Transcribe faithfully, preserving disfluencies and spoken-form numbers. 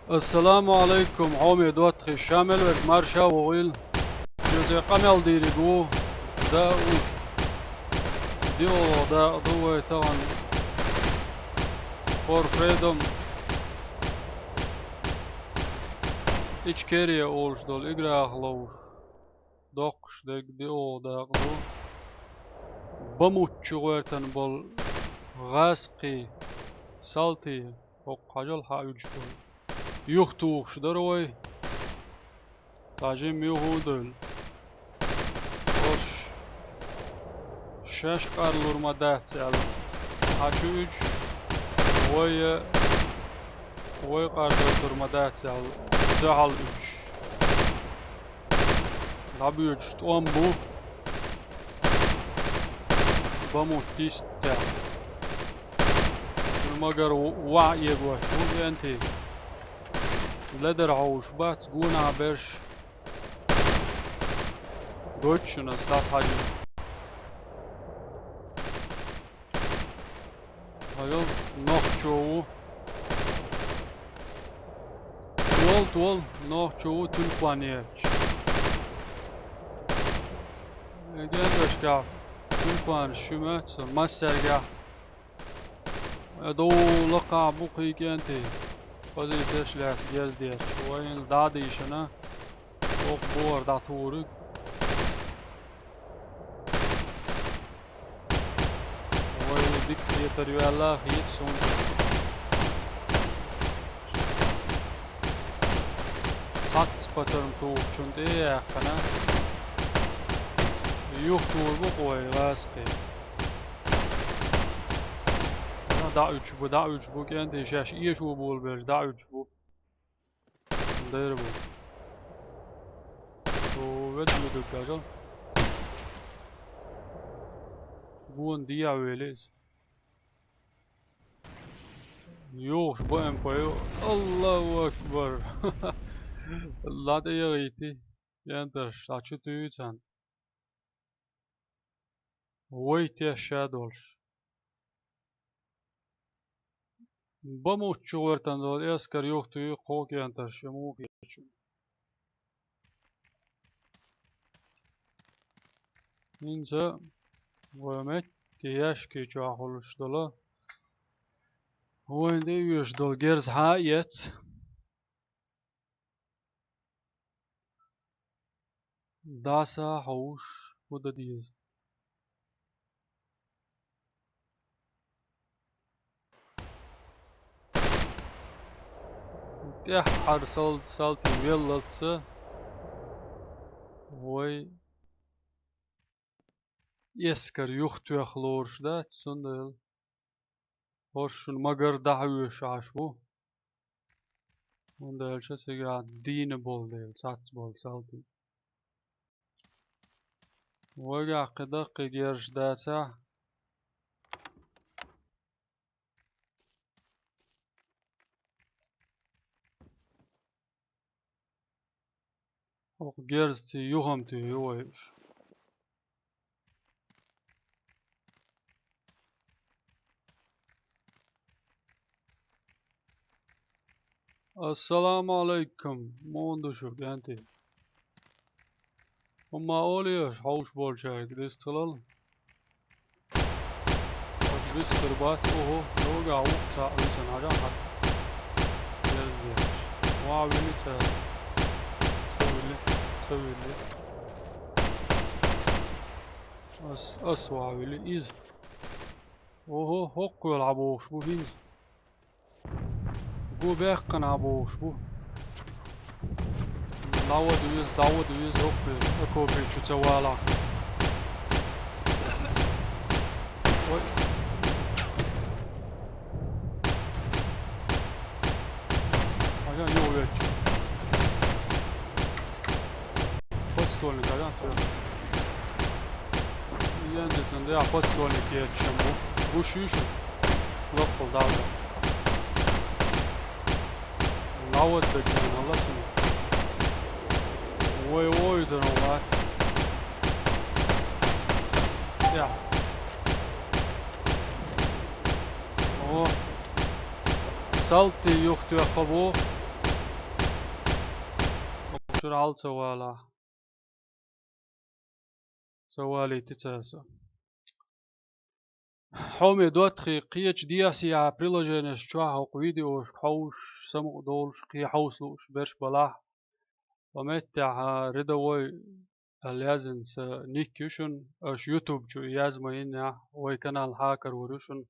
Ассаламу Ӏалайкум, хьоме доттагӀий, ша мел верг марша вогӀийла. Шуьца къамел дийриг ву, да уж. ДиъолгӀа дакъа ду вай тахана. For Freedom. Ичкерия олуш долу играх ловш. Доккхуш дерг диъолгӀа дакъа ду. Бамут чу гӀоьртан болу гӀазкхий, салтий, хӀокху хьажал хьан уьдуш болу. Юхатухуш дара вай. Цхьа жимма юха а девлла. Ош шаьш къарлур ма дац аьлла, хьан чу уьдуш, вай, вай къардайтур ма дац аьлла, дуьхьал уьдуш. ДӀабоьдуш тӀом бу. Бамут йистехь. Шуна магар ваӀ эгош ву кӀентий. Ледара хьовш бац, гонах берш. Гойту шуна ас дӀасахьаьжна. Хьажал, нохчо ву. Тол, тол, нохчо ву, тюлькван етташ. Э, гендашкахь тюлькванаш ши моьтту сан, массаьргахь. Э, довла кхахь бу кхин кӀентий. Позицеш лаьцна герз детташ. Вайна дӀа а дийшина, хӀокху бохар дӀатухур ю. Вай дика хетар ю аьлла хета суна. Цхьацца патарм тухучунна тӀе а яьккхина, юхатухур бу-кх вай гӀазкхий. ДӀа а уьдуш бу, дӀа а уьдуш бу, кӀентий шаьш эшо болабелча дӀа а уьдуш бу. Дера бу. Со ведда вуьдург гажал. Гона дехьа вели иза. Юхуш бу МП ю. Аллаху акбар! ЛатӀе яхийти. ЯнтӀаш, дӀа чу туьйцан. Вай тешша долуш. Бамут чу гӀоьртан долу эскар юхатуьйху кхо кӀентарш, я муха хеташ. ХӀинца вай метте яьшки чохь хуьлуш долу. Вайна тӀе а вуьйш долу герз хьа а эц. Даса хьовш, хӀун дан деза? ТӀаьххьара сал-, салтий веллалц вай эскар юхатоьхна лоруш дац, цундела хӀорш шуна магар дӀахьоьжуш Ӏаш бу. ХӀунда аьлча цигахь дийна болу дела, цхьацца болу салтий. Вайгахь кхин даккхий герзаш дацахь, хӀокху герзаций юха-м туьйху вай уьш. Ассаламу Ӏалайкум, муха ду шу, кӀентий? ХӀумма олий аша хьовш болчаьрга дистхилал? Аса дистхир бац, охьо, йогахь ву-кх цхьаъ висина хьажахь хьан. Герз детташ. Ван вили цара. Ца вили, ца вили. Ас, ас ван вили иза. Охьо, хӀокхуьйла хьан бохуш бу хӀинца? Гу баьккхина бохуш бу. ДӀавада веза, дӀавада веза, хӀокхуьйла окопий чу ца валахь. Ой. Хьажа юхавечу. Подствольник, хьажа, тхоьга. Ян де цунна дехьа подствольник еччам бу. Гуш ю шу. Лоппал дӀа а ваьхна. ДӀаваддагийна лацунга. Вай вовзар вац. Я. О. Салтий юхатоьхна бу. чура хьал ца валахь. Ца валийти ца со. Хьоме доттагӀий, кхечу дехьа-сехьа приложенеш чохь хӀокху видеошка хьовсуш, самукъа долуш, кхин хьовса лууш берш балахь, ткъа меттехь рядовой аьлла яздина сан ник ю шуна, аша YouTube чу язма йиннехь, вай канал хьакар вур ю шуна.